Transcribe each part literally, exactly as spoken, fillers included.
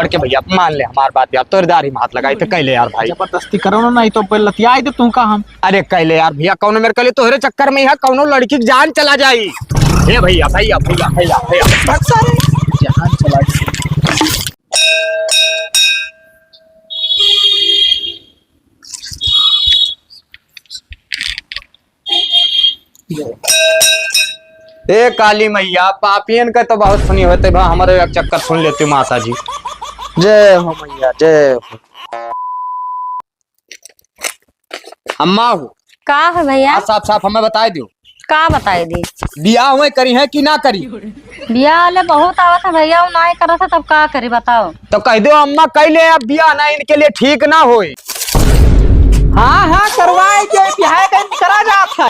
लड़के भैया, मान ले हमार बात यार, तोरे दाढ़ी में हाथ लगाई थे, कैले यार भाई। जबरदस्ती करो ना, नहीं तो फिर लतियाई दे तू का हम। अरे कैले यार भैया, कौनो मेरे कैले तोहरे चक्कर में यहाँ कौनो लड़की की जान चला जाई। हे भैया, भैया, भैया, भैया, भैया। भग सारे। जान चला जाई। ए काली मैया, पापियन के तो बहुत सुनी होते बा, हमरो एक चक्कर सुन लेती माता जी। जय हो मैया, जय हो। अम्मा हो। का है भैया? आ, साफ साफ हमें बताई दियो। का बताई दी? बियाह हुए करी है कि ना करी? बियाह ले बहुत आवत है भैया, वो नाई करत है, तब का करी बताओ? तो कह दो अम्मा, कैले अब बियाह ना, इनके लिए ठीक ना होए। हाँ, हाँ, करवाए के बियाह का निकरा जात है।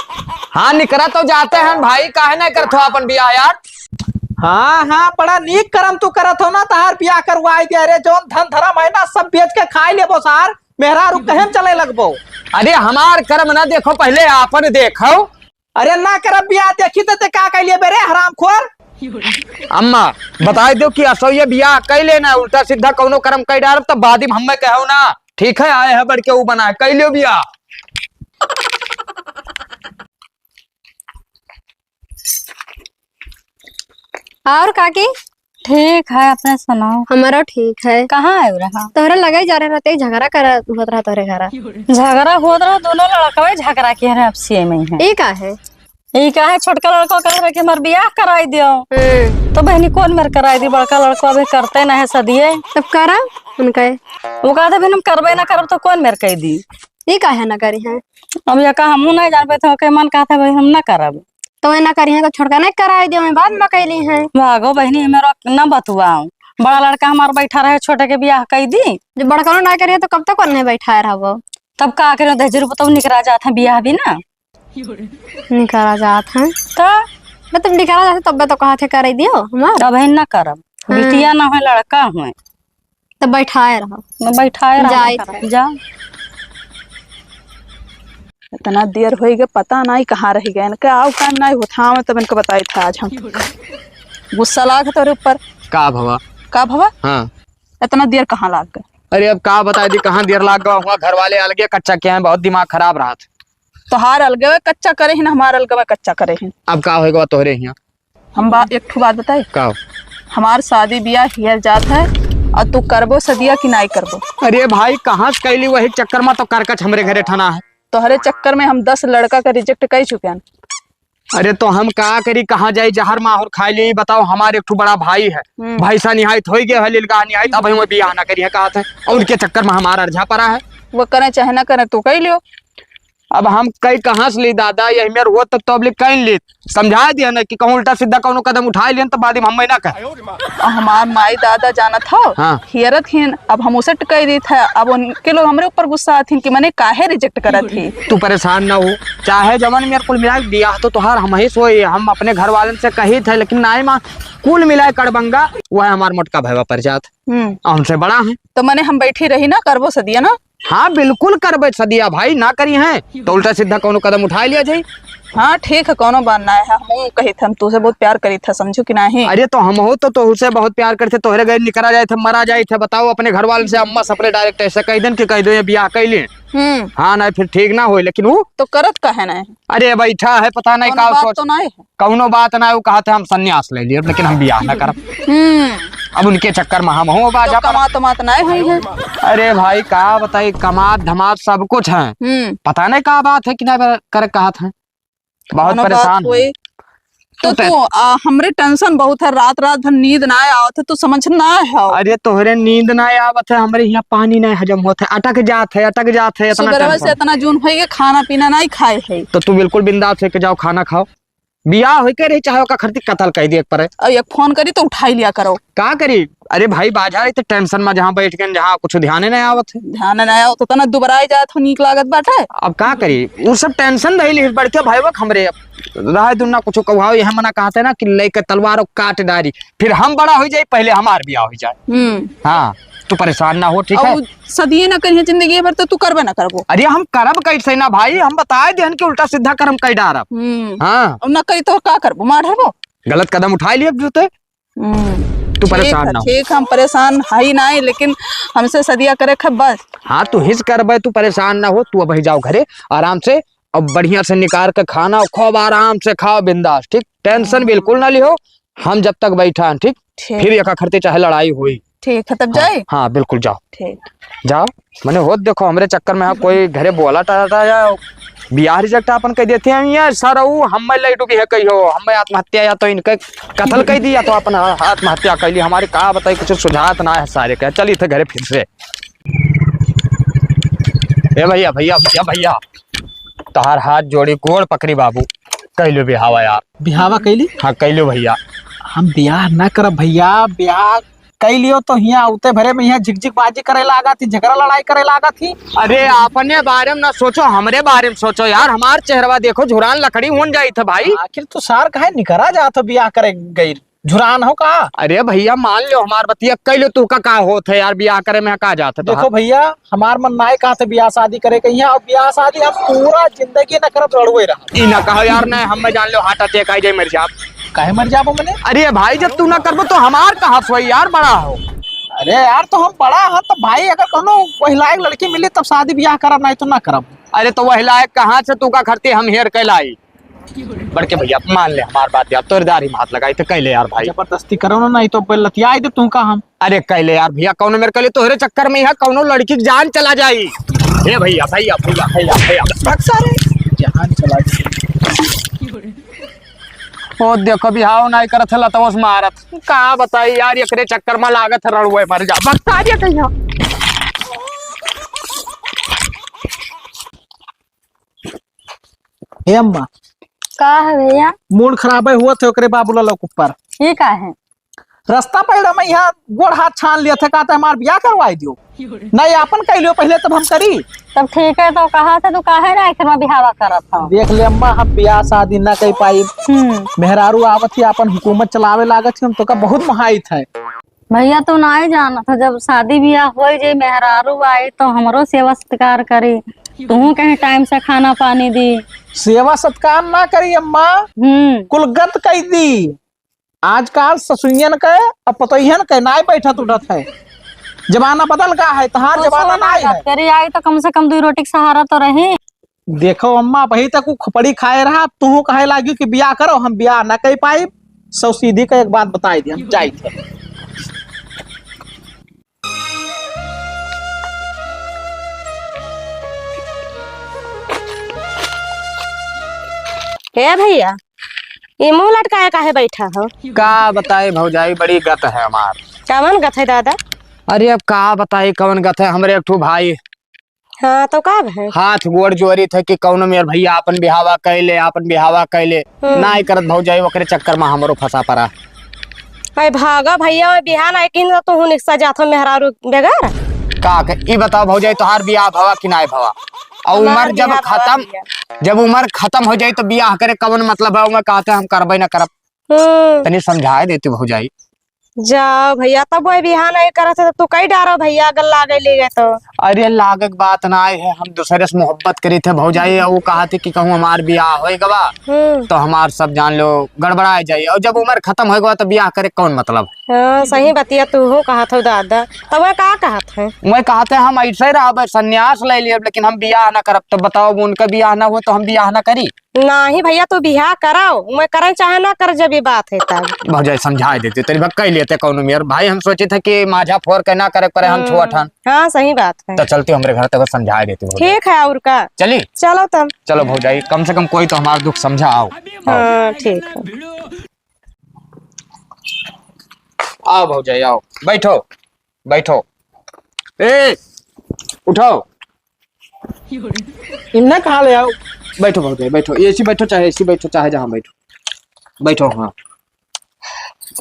हाँ, निकरा तो जाते हैं भाई, काहे नहीं करत हो अपन बियाह यार? हाँ, हाँ, बड़ा नीक करम तू करत हो ना, तहार बियाह करवाए के। अरे, जौन धन धरम है ना, सब बेच के खाए लेबो सार, मेहरारू कहे में चले लगबो। अरे, हमार करम ना देखो, पहले आपन देखो। अरे ना करब बियाह, देखी त ते का कैले बे रे हरामखोर। अम्मा, बताई दो कि असो ये बियाह कैले ना, उल्टा सीधा कौनो करम कई डारब त बाद में हमें कहो ना। ठीक है, आए है बढ़ के ऊ बना, कैले बियाह। और काकी? ठीक है, अपने सुनाओ। हमारा ठीक है। कहाँ है रहा? तोहरे लगे जा रहे रहते, झगड़ा कर होत रहा तोहरे घरा। झगड़ा होत रहा, दोनों लड़कवे झगड़ा किए रहे, अब सीए में है। ई का है? ई का है, छोटका लड़का कह रहे कि हमार बियाह कराई दियो। हम्म। तो बहनी कौन मेर कराई दी, बड़का लड़का अभी करते ना है सदिये। तब करा उनका। वो कहते बहन हम करबे ना करब तो कौन मेर कह दी। ई काहे ना करी है? अब ये का हमहू नहीं जानबे तो के मन कहते भाई हम ना करब। तो वही ना करी है तो छोटका नहीं कराई दियो, मैं बाद में कैली है। भागो बहनी, मेरा ना बतुआओ। बड़ा लड़का हमार बैठा रहे, छोटे के बियाह कई दी। जो बड़का ना करी है तो कब तक ओन्हे बैठा रहबो? तब का करो, दहेज रुपये तो निकरा जात है बियाह भी ना। निकरा जात है। तो? मैं तुम निकरा जाते तब तो कहा थे कराई दियो हमार। तब है ना करब। हाँ। बिटिया ना है, लड़का हुए। तो बैठाए रहो। न बैठाए रहो। जाए थे। जा। इतना देर होई गए, पता नहीं कहाँ रह गए। इनके आओ टाइम नहीं होता। हाँ, मैं तब इनके बताई था आज हम। गुस्सा लाग तोरे ऊपर। का भवा? का भवा? हाँ। इतना देर कहाँ लाग गए? अरे अब का बताई दी, कहाँ देर लाग गवा हुआ। घर वाले अलगे कच्चा किया है, बहुत दिमाग खराब रहा था। तोहार अलगवे कच्चा करे ही ना, हमार अलगवे कच्चा करे ही। अब का होएगा तोहरे हियाँ? हम बा-, एक ठो बात बताई? का? हमार शादी बियाह हियर जात है, और तू करबो सदिया कि नाई करबो? अरे भाई, कहाँ से कैली, वही चक्कर में तो करकच हमरे घरे ठना है। तोहरे चक्कर में हम दस लड़का का reject कर चुके हैं। अरे तो हम का करी, कहाँ जाई, जहर माहुर खाई ली। बताओ, हमारे एक ठो बड़ा भाई है, हम्म। भैंसा निहाइत होई गया है, लिलगाह निहाइत, अब हम बियाह ना करी है, कहा था, और उनके चक्कर में हमारा अर्झा पड़ा है। वो करें चाहे ना करें, तू कह लियो। अब हम कई कहाँ से ली दादा, यही मेर हो तब तो अब ले कहीं ली। समझा दिया ना कि कहूँ उल्टा सीधा कौनो कदम उठा लियन तो बाद में हम ना कहे। और हमार माई दादा जानत हो, हाँ। हियरत हिन, अब हम उसे कह दी था, अब उनके लोग हमरे ऊपर गुस्सा आथिन कि मने काहे reject करत ही। तू परेशान ना हो, चाहे जवन मेरे कुल मिला बियाह तो तोहार हम ही सोए, हम अपने घर वालन से कही थे, लेकिन नाई माँ कुल मिलाए कड़बंगा, वह हमार मोटका भैया पर जात। हम्म। हमसे बड़ा है। तो मने हम बैठी रही ना, करबो सदिया ना। हाँ, बिल्कुल करबे सदिया भाई, ना करी हैं, तो उल्टा सीधा कौनो कदम उठा लिया जाई। हाँ, ठीक है, कौनो बात ना है, हम कही थे, हम तुझसे बहुत प्यार करी थे, समझू कि नहीं? अरे, तो हम हो तो, तो उसे बहुत प्यार करते, तोहरे गए निकरा जाए थे, मरा जाए थे, बताओ अपने घर वाले से, अम्मा से अपने direct ऐसे कह देन कि कह दो ये बियाह कैले। हम्म। हाँ, नहीं, फिर ठीक ना होई, लेकिन वो तो करत काहे नहीं? अरे, बैठा है, पता नहीं कौनो का बात सोच। तो नहीं है। कौनो बात ना, वो कहा था हम संन्यास ले लिए, लेकिन हम बियाह ना करब। हम्म। अब उनके चक्कर में हम हो बाजा तो पर। कमात तमात नहीं हुई है। अरे भाई, का बताई, कमात धमात सब कुछ है। हम्म। पता नहीं का बात है कि ना कर कहा था। बहुत कौनो बात परेशान हुई। हूँ। तो तू तू, ते- आ, हमरे tension बहुत है, रात रात भर नींद ना आवत है, तू समझ ना है। अरे तोहरे नींद ना आवत है, हमरे यहाँ पानी नहीं हजम होत है, अटक जात है, अटक जात है, इतना सुबह से tension। इतना जून होई के खाना पीना नहीं खाए है। तो तू बिल्कुल बिंदास होके जाओ, खाना खाओ। बियाह होई के रही, चाहे ओका खरती कत्ल कह दिए एक पर। और एक फोन करी तो उठाई लिया करो। का करी? अरे भाई, बाजार है तो tension में जहाँ बैठ गए, जहाँ कुछ ध्यान ही नहीं आवत है। ध्यान नहीं आवत, तो तना दुबराई जात हो, नीक लागत बाटे। अब का करी? वो सब tension रही ली, बड़के भाई वक हमरे रहे दुन्ना कुछ कहुआओ, यह मना कहते ना कि लेके तलवार और काट डारी, फिर हम बड़ा हो जाए, पहले हमार बियाह हो जाए। हम्म। हाँ, तू परेशान ना हो, ठीक है? और सदिये ना करिए जिंदगी भर, तो तू करबे ना करबो। अरे हम करब कैसे ना भाई, हम बताए देहन कि उल्टा सीधा करम कई डारब। हम्म। हाँ। और ना करी तो का करबो, मार हरबो। गलत कदम उठाए लिए जूते। हम्म। तू ठीक परेशान है, ना हो। ठीक, हम परेशान है ही नाहीं, लेकिन हमसे सदिया करे खे बस। हाँ, तू हिच करबे, तू परेशान ना हो, तू अबहीं जाओ घरे आराम से, अब बढ़िया से निकार के खाना, खूब आराम से खाओ बिंदास, ठीक? tension बिल्कुल ना लिहो, हम जब तक बैठा हैं, ठीक? ठीक। फिर एका खरते चाहे लड़ाई होई। ठीक है, तब हाँ, जाए? हाँ, बिल्कुल जाओ। ठीक। जाओ, मने होत देखो, हमरे चक्कर में हाँ कोई घरे बोला टाटा या बियाह reject आपन कह देते हैं, ये सर, ऊ हमें लई डूबी है कहियो, हमें आत्महत्या या तो इनके कत्ल कह दी या तो अपन आत्महत्या कह ली। हमारे का बताई, कुछ सुझात ना है सारे का। चली थे घरे फिर से। ए भैया, भैया, भैया, भैया, तोहार हाथ जोड़ी, गोड़ पकड़ी बाबू, कह लो बिहावा यार। बिहावा कैली? हाँ, कह लो भैया। हम बियाह ना करब भैया, बियाह कह लियो तो हियाँ उते भरे में हियाँ झिकझिक बाजी करे लागत ही, झगड़ा लड़ाई करे लागत ही। अरे, अपने बारे में ना सोचो, हमरे बारे में सोचो यार। हमार चेहरवा देखो, झुरान लकड़ी होन जाई थे भाई। आखिर तू सार काहे निकरा जात हो बियाह करे गई? झुरान हो का? अरे भैया, मान लो हमार बतिया, कह लो तू का, का होत है यार, बियाह करे में का जात है देखो तोहार? भैया, हमार मन नाय कहत है बियाह शादी करे के यहाँ, और बियाह शादी हम पूरा जिंदगी न करब, रड़ुए रहा। ई ना कहो यार, नहीं, हम जान लो heart attack आ जाए, मर जाब। काहे मर जाबो मने? अरे भाई, जब तू ना करबो तो हमार कहाँ सोई यार, बड़ा हो। अरे यार, तो हम बड़ा है तो भाई, अगर कोनो वही लायक लड़की मिली तब शादी बियाह करब, नहीं तो ना करब। अरे तो वही लायक कहाँ से तू का खरती हम हेर के लाई? बड़के भैया, मान ले हमार बात यार, तोरे दारी में हाथ लगाई तो कह ले यार भाई। जबरदस्ती करो ना, नहीं तो अब लतियाई दे तू का हम। अरे कह ले यार भैया, कौनो मेरे कह ले तोहरे चक्कर में यहाँ कौनो लड़की की जान चला जाई। हे भैया, भैया, भैया, भैया, भैया। भग सारे। जान चला जाई। ओ देखो बिहाव नाई करत है लतवस मारत। का बताई यार, एकरे चक्कर में लागत है रड़ुए मर जा। भग सारे कहिया। हे अम्मा। का है भैया? मूड खराब है हुआ थे ओकरे बाबू लाला के ऊपर। ये का है? रास्ता पर हम यहाँ गोड़ हाथ छान लिया थे, कहते हमार बियाह करवाई दियो। नहीं, आपन कह लियो पहले, तब हम करी। तब ठीक है, तो कहा थे तू काहे ना आखिर में बिहावा करत हो? देख ले अम्मा, हम बियाह शादी ना कर पाई। हम्म। मेहरारू आवत ही, आपन हुकूमत चलावे लागत ही, हम तो का बहुत मोहाइत है। भैया, तू नाहीं जानत हो, जब शादी बियाह होइ जाई, मेहरारू आई, तो हमरो सेवा सत्कार करी, तूहू कहीं टाइम से खाना पानी दी। सेवा सत्कार ना करी अम्मा, हम्म। कुल गत कई दी। आजकल ससुइयन के और पतोहियन के नाहीं बैठत उठत है। जमाना बदल गा है, तहार कुछ जमाना ना नाहीं है। गत करी आई तो कम से कम दुई रोटी के सहारा तो रही। देखो अम्मा, अबही तक उ खोपड़ी खाए रहा, अब तुहू कहे लागियो कि बियाह करो, हम बियाह ना कर पाइब। सौ सीधी का एक बात बताई दी, हम जाइत है। हे भैया, ये मुंह लटकाए काहे बैठा हो? का बताई भौजाई, बड़ी गत है हमार। कवन गत है दादा? अरे अब का बताई कवन गत है, हमरे एक ठो भाई हाँ, तो का भए? हाथ गोड़ जोड़ी थे कि कौनो मेर भैया आपन बिहावा कैले, आपन बिहावा कैले। हम्म। नाई करत भौजाई, ओकरे चक्कर में हमरो फंसा पड़ा। अरे भागा भैया, ओए बिहान आए किन तो तू निकसा जात हो मेहरारू बेगर। का के, ई बताओ भौजाई, तोहार बियाह भवा कि नाई भवा? और हमार उम्र जब बियाह भवा खत्म, भैया। जब उम्र खत्म हो जाई तो बियाह करे कवन मतलब है? उम्र कहते हम करबे ना करब। हम्म। तनी समझाए देती भौजाई। जाओ भैया, तब वो बिहान नहीं करत है, तो तू कई डारो भैया, अगर लागे ले गए तो। अरे, लागे के बात ना आए है, हम दूसरे से मोहब्बत करी थे भौजाई, वो कहा थे कि कहूँ हमार बियाह होए गवा, हम्म। तो हमार सब जान लो गड़बड़ा जाए, और जब उम्र खत्म होए गवा तो बियाह करे कौन मतलब? हाँ, सही बतिया तू हो कहा था दादा, तब वह का कहा था? मैं कहा थे हम ऐसे रहबे, संन्यास ले लिए, लेकिन हम बियाह ना करब। तो बताओ, उनका बियाह ना हो तो हम बियाह ना करी? नाही भैया, तू बियाह कराओ, मैं करे चाहे ना कर, जब ये बात है तब। भौजाई समझाए देते, तेरी भक्का ही लेते कौनो मेर। भाई हम सोचे थे कि माझा फोर के ना करे, करे हम हाँ, छोट हन। हाँ, सही बात है। तो चलती हमरे घर तक समझाए देती भौजाई। ठीक है, और का? चली? चलो तब। चलो भौजाई, कम से कम कोई तो हमारा दुख समझा, आओ। हाँ, ठीक है। आओ भौजाई, आओ, बैठो, बैठो। ए, उठाओ। इन्ना कहाँ ले आओ? बैठो भौजाई, बैठो, ऐसी बैठो, चाहे ऐसी बैठो, चाहे जहाँ बैठो, बैठो। हाँ।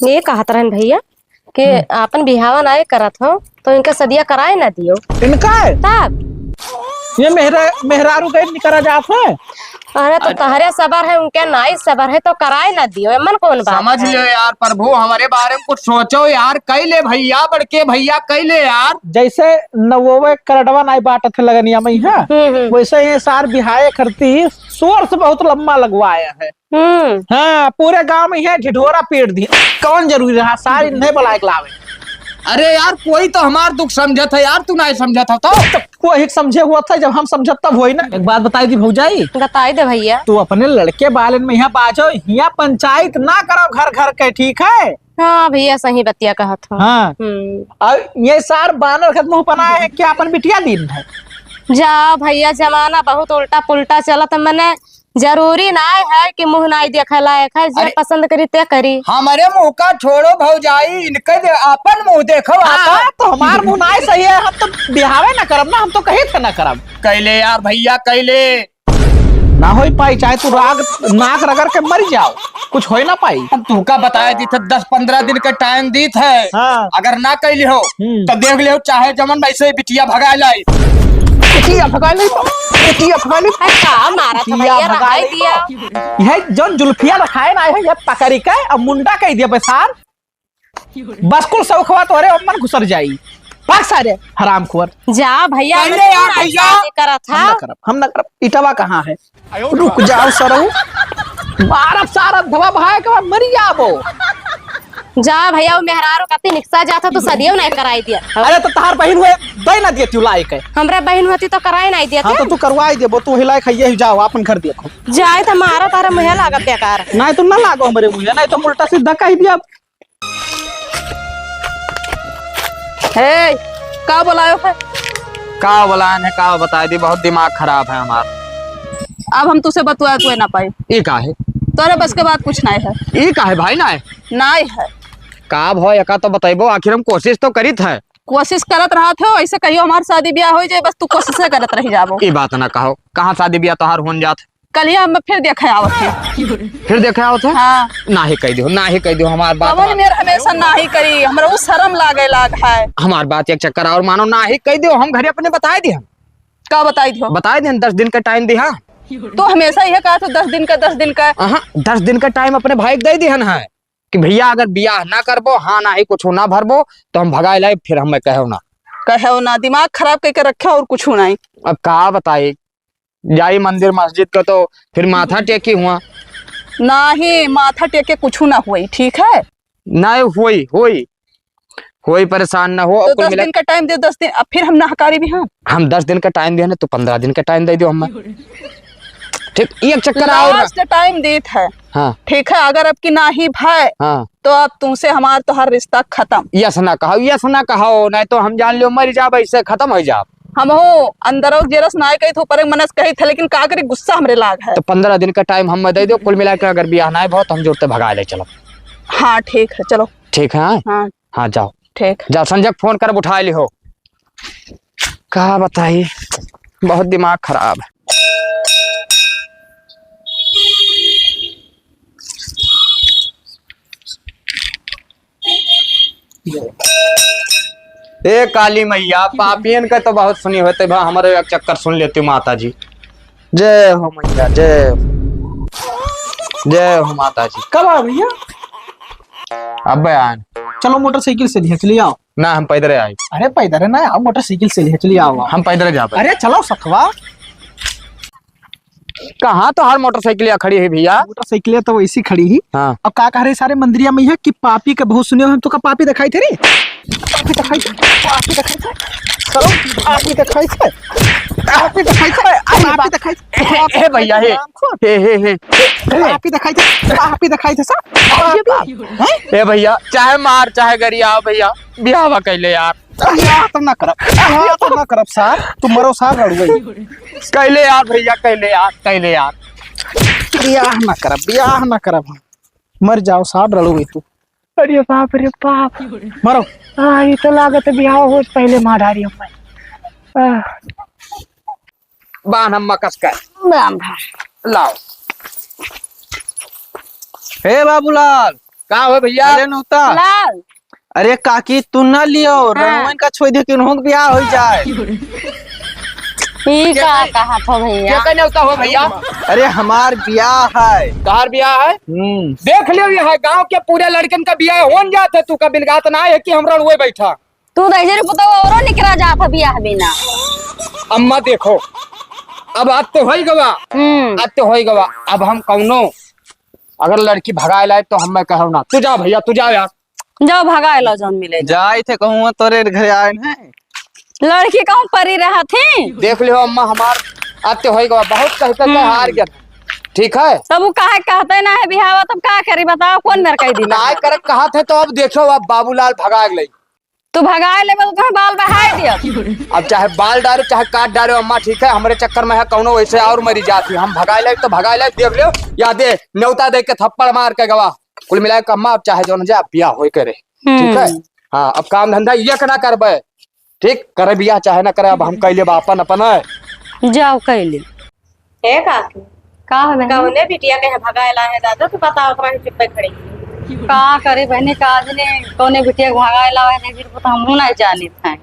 ये कहत रहन भैया कि हम्म। आपन बिहावा नाय करत हो, तो इनका सदिया कराए ना दियो। इनका है? तब? ये मेहरा-, मेहरारू गई निकरा जात है। अरे तो तहरे सबर है, उनके नाई सबर है, तो कराए ना दियो, एमन कौन बात समझ है? लियो यार, प्रभु, हमरे बारे में कुछ सोचो यार, कई ले भइया, बड़के भइया, कई ले यार। जैसे नवोवे करडवा नाई बाटत है लगनिया में, हाँ? हम्म, हम्म। वैसे ये सार बिहाए खरती सोर्स बहुत लम्बा लगवाए है। हम्म। हाँ, पूरे गाँव में ये ढिढोरा पीट दी। कौन जरूरी रहा सार इन्हें बुलाए के लावे? अरे यार, कोई तो हमार दुख समझत है यार, तू नाई समझत हो तो? तो कोई समझे हुआ था, जब हम समझत तब होई ना। एक बात बताई दी भौजाई। बताई दे भइया। तू अपने लड़के बालन में यहाँ बाजो, यहाँ पंचायत ना करो घर घर के, ठीक है? हाँ भइया, सही बतिया कहत हो। हाँ। हम्म। और ये सार बानर खत मुँह बनाए है, क्या अपन बिटिया दिन है? जा भइया, जमाना बहुत उल्टा पुल्टा चलत, मने जरूरी नाय है कि मुँह नाई देखे लायक है, जे अरे, पसंद करी ते करी। हमरे मुँह का छोड़ो भौजाई, इनके दे-, आपन मुँह देखो, हाँ, आपन। हाँ, तो हमार मुँह नाय सही है, हम तो बिहावे ना करब ना, हम तो कही थे ना करब। कैले यार भइया, कैले। ना होई पाई, चाहे तू राग, नाक रगड़ के मर जाओ, कुछ होई ना पाई। हम तुहका बताए दीत है, दस पन्द्रह दिन का टाइम दीत है। हाँ। अगर ना कैली हो, हम्म। तो देख लियो, चाहे जमन वैसे ही बिटिया भगा लाई। बिटिया भगा ली, बिटिया भगा ली। अरे का मारा था बिटिया भैया, भगा रहाई ली। दिया। यह जौन जुल्फिया रखाए ना है, यह पकड़ी के अब मुंडा कह दिया बसार। बस कुल सौखवा तोरे मन घुसर जाई। भाग सारे हरामखोर। जा भैया, पहले मत यार कर, भैया। ऐसा नहीं करा था। हम ना करब, हम ना करब। इटवा कहाँ है? रुक जाओ सरऊ। मारब सारा धवा भाई के बाद मरी जाबो। जा भैया, वो मेहरारू कति निकसा जात है, तू सदियो नहीं कराई दिया। अरे तो तहार बहिन हुए, दे ना दिए तू लाई के। हमरा बहिन होती तो कराई नहीं दिया हाँ, थे। तो तू करवाई देबो, तू हिलाई खाइए ही जाओ, अपन घर देखो। जाए तो मारा तारा मुहे लागत बेकार। नहीं तो ना लागो हमरे मुहे, नहीं तो उल्टा सीधा कह दिया। ए, का बोलायो है? का बोलान है, का बताई दी, बहुत दिमाग खराब है हमार। अब हम तुसे बतुआ तुए ना पाई। ई का है? तोरे बस के बात कुछ नाय है। ई का है भाई, नाय? नाय है। का भो, एका तो बतैबो, आखिर हम कोशिश तो करित है। कोशिश करत रहत हो, ऐसे कहियो हमार शादी ब्याह हो जाए, बस तू कोशिशे करत रह जाबो। ई बात ना कहो, कहाँ शादी ब्याह तोहार होन जात? कलिया हम फिर देखे आवत है। फिर देखे आवत है? हाँ। नाही कह दियो, नाही कह दियो, हमार बात पवन मान। मेर हमेशा नाही करी, हमरा उ शर्म लागे लाग है। हमार बात एक चक्कर और मानो, नाही कह दियो, हम घरे अपने बताए दिए हम। का बताई दियो? बताए दिए, दस दिन का टाइम दिया। तो हमेशा यह कहा तो दस दिन का, दस दिन का। हाँ, दस दिन का टाइम अपने भाई के दे दिहन है कि भैया अगर बियाह ना करबो, हाँ नाही कुछ ना भरबो, तो हम भगाए लाई, फिर हमें कहो ना। कहो ना, दिमाग खराब करके रखे और कुछ नहीं। अब का बताई, जाई मंदिर मस्जिद का तो फिर माथा टेकी हुआ। नाही, माथा टेके कुछ ना होई, ठीक है? नहीं होई, होई, होई, परेशान ना हो। तो कुल दस मिला दिन का टाइम दे, दस दिन, अब फिर हम ना हकारी भी हाँ। हम दस दिन का टाइम दिया ना, तो पन्द्रह दिन का टाइम दे दियो हमें। ठीक, एक चक्कर और ना। लास्ट टाइम देत है। हाँ। ठीक है, अगर अब की नाही भाई, हाँ। तो अब तुमसे हमार तोहार रिश्ता खत्म। यस ना कहो, यस ना कहो, नहीं तो हम जान लियो मर जाब, ऐसे खत्म हो जाब। हमहू अंदरो जेरस नाय कही थे, ऊपर एक मनस कही थे, लेकिन का करी, गुस्सा हमरे लाग है। तो पन्द्रह दिन का टाइम हमें दे दो, कुल मिला के अगर बियाह नाय भो तो हम जोड़ते भगा ले चलो। हाँ, ठीक है, चलो। ठीक है, हाँ? हाँ। हाँ, जाओ। ठीक। जाओ, संजय के फोन कर उठा लिहो। का बताई, बहुत दिमाग खराब है। ए काली मैया, पापियन के तो बहुत सुनी होते बा, हमरो एक चक्कर सुन लेती माता जी। जय हो मैया, जय हो। जय हो माता जी। कब आ भैया? अबे आन। चलो मोटरसाइकिल से लिया, चलिए आओ। ना, हम पैदल आए। अरे पैदल ना आओ, मोटरसाइकिल से लिया, चलिए आओ, आओ। हम पैदल जाबे। अरे चलो सखवा। कहाँ तोहार मोटरसाइकिलिया खड़ी है भैया? मोटरसाइकिलिया तो वैसी खड़ी ही। हाँ। अब का कह रहे सारे मंदिरिया में है कि पापी के बहुत सुने हो, हम तो का पापी दिखाई थे रे? पापी दिखाई थे, पापी दिखाई थे। चलो, पापी दिखाई थे। पापी दिखाई थे, अरे पापी बा-, दिखाई थे। ए, ए भैया, हे, हे, हे, हे। पापी दिखाई थे, पापी दिखाई थे सब। हैं? ए भैया, चाहे मार, चाहे गरियाओ भैया, बियाह कैले यार। बियाह तो ना करब, बियाह तो ना करब सार, तू मरो सार रड़ुए। कैले यार भैया, कैले यार, कैले यार। बियाह ना करब, बियाह ना करब हम। मर जाओ सार रड़ुए तू। अरे बाप रे बाप। मरो। हाँ, ये तो लागत है बियाह हो पहले मार डारी हम। आ। बांध हम मकस कर। बांध। लाओ। हे बाबूलाल। का हो भैया? अरे नूता। लाल। अरे काकी, तू ना लियो, हाँ। रहुवन का छोड़ दियो कि उन्हों के बियाह हो जाए। ई का कहत हो भैया? केकर नेवता हो भैया? अरे हमार बियाह है। तोहार बियाह है? हम्म। देख लियो, यहाँ गांव के पूरे लड़कन का बियाह होन जात है, तू का बिनगात ना है कि हम रणुए बैठा। तू तो ऐसे पुतवा औरो निकरा जात है बियाह बिना। अम्मा देखो, अब आज तो होई गवा, हम्म। आज तो होई गवा। अब हम कौनो अगर लड़की भगाए लाए तो हम मैं कहब ना। तू जा भैया, तू जा यार। जाओ भगाए लो जौन मिले। जाए थे कहूँ तोरे घरे आए हैं। लड़की कहूँ परी रहत ही। देख लियो अम्मा, हमार आते होई गवा, बहुत कह कह के हम्म। हार गया। ठीक है? तब वो काहे कहते ना है बिहावा, तब का करी बताओ, कौन मेर कह दी? ना करे कहत है तो अब देखो, अब बाबूलाल भगाए लई। तू भगाए लेबे तो कहे बाल बढ़ाए दिया। अब चाहे बाल डालो, चाहे काट डालो अम्मा, ठीक है? हमरे चक्कर में है कौनो वैसे और मरी जाती। हम भगाए लाइब तो भगाए लाइब, देख लियो, या दे, नेवता दे के थप्पड़ मार के गवा। कुल मिला के अम्मा, अब चाहे जौन जा, बियाह होई करे, ठीक है? हम्म। हाँ, अब काम धंधा ये के ना करबे, ठीक? करे बियाह चाहे ना करे, अब हम कह लेब आपन, अपन है। जाओ कह ले। हे काकी, का हो बहनी? कौने बिटिया के भगाए ला है दादा, तू बताओ, ओकरा ही चुप्पे खड़ी। का करे बहनी, का जने कौने बिटिया के भगाए ला है, नहीं, बिल्कुल तो हमहू नहीं जानित है।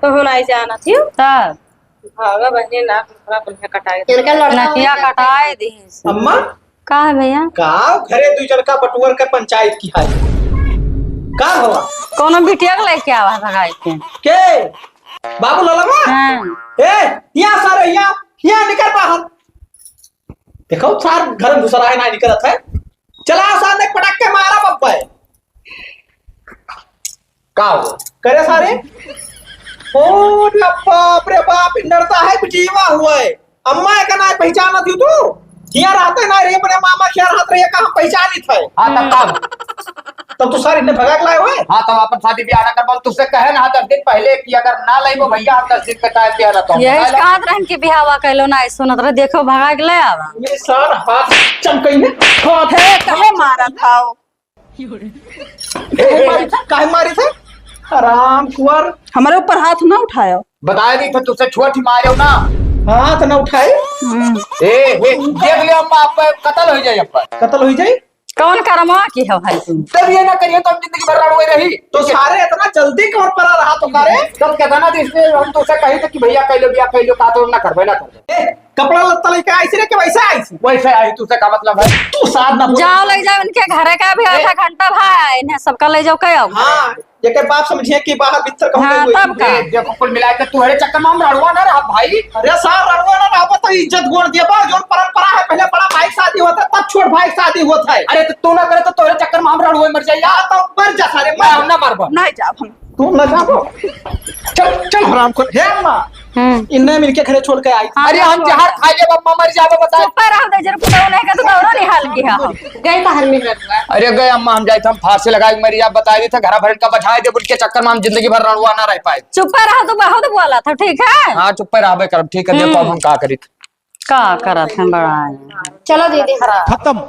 तू नहीं जानत ही? तब? भागा बहनी, नाक मुखड़ा कुल्हे कटाए दे। इनका लड़का नकिया कटाए दी। अम्मा? का है भैया? का घरे दुई जन का बटुअर का पंचायत की है? का हुआ? कौनो बिटिया के लेके आवा है भगाए के। के? बाबू लाला बा? हाँ। ए, यहाँ सारे, यहाँ, यहाँ निकल बाहर। देखो, सार घर में घुस रहा है, ना निकलत है। चला सार, ने पटक के मारा बब्बा है। का हो? करे सारे? ओ रे बाप रे बाप, इ लड़ता है बिटिया हुआ है। अम्मा का ना पहचानत ही तू? हिया रहते ना रे, अपने मामा के यहाँ रहत रहे, कहाँ पहचानित है? हाँ, तब का? तब तू सारे इन्हें भगा के लाए हुए? हाँ, तब अपन शादी ब्याह ना कर, बोल, तुझसे कहे ना दस दिन पहले कि अगर ना लाइबो भैया, हम दस दिन का टाइम दिया रहता हूँ। यही भगा ला। कहत रहन कि बिहावा कैलो ना, सुनत रहे, देखो भगा के ले आवा। ये सार हाथ चमकई है, हाथ। हे, कहे मारत हौ? ए, ए, काहे मारी थे? काहे मारी थे? हराम कुंवर। हमारे ऊपर हाथ ना उठायो। बताए दी थे, तुझसे छोटी मारे हो ना। हाथ ना उठाए। हम्म। ए, ए, देख लियो अम्मा, आप कत्ल हो जाए अब्बा। कत्ल हो जाए? कौन करमवा की हो भाई तू? तब ये ना करिए तो हम जिंदगी भर रणुए रही। तो सारे इतना जल्दी कौन परा रहा तो का रे? तब कहता ना, तो इसलिए हम तो उसे कही थे कि भैया कह लो, भैया कह लो, कहा तो ना करबे, ना करबे। ए, कपड़ा लत्ता लेके आई सी रे कि वैसे आई सी? वैसे आई, तुझसे का मतलब है? तू साथ ना बोल। जाओ, ले जाओ इनके घरे का भी ए। आधा घंटा भाई, इन्हें सबका ले जाओ, क्या आओ? हाँ, एकर बाप समझिए कि बाहर भीतर कहूँ हाँ, गई हुई। तब का? ए, देखो, कुल मिला के तू हरे चक्कर में हम रणुआ ना रहा भाई। अरे सार, रणुआ ना रहा तो इज्जत गोड़ दिया बा, जोन परंपरा है, पहले बड़ा भाई शादी होता है, तब छोट भाई शादी होता है। अरे तो तू ना करे तो तोरे चक्कर में हम रणुए मर जाइए। हाँ, तो मर जा सारे, मर ना, जा। हम ना मरबा। नहीं जाब हम। तू ना जाबो। चल, चल हराम खोर। हे अम्मा, हम्म। इन्हें मिलके घरे छोड़ के आई। हाँ, अरे हम छोड़ जहर के। खा लेब, अम्मा मर जाबे, बता। चुप रह, दे जर पुतौ नहीं के तो दौड़ा नहीं हाल की है। गए बाहर में रखवा। अरे गए अम्मा, हम जाए थे, हम फांसी लगा के मर जाब, बता दी थे, घरा भरन का बझाए दे, बोल के चक्कर में हम जिंदगी भर रणुआ ना रह पाए। चुप रह, तू बहुत बोला था, ठीक है? हाँ, चुप रहबे करब, ठीक है, देखो अब हम्म। हम का करी। का करत हैं बड़ा है। चलो दीदी। खत्म।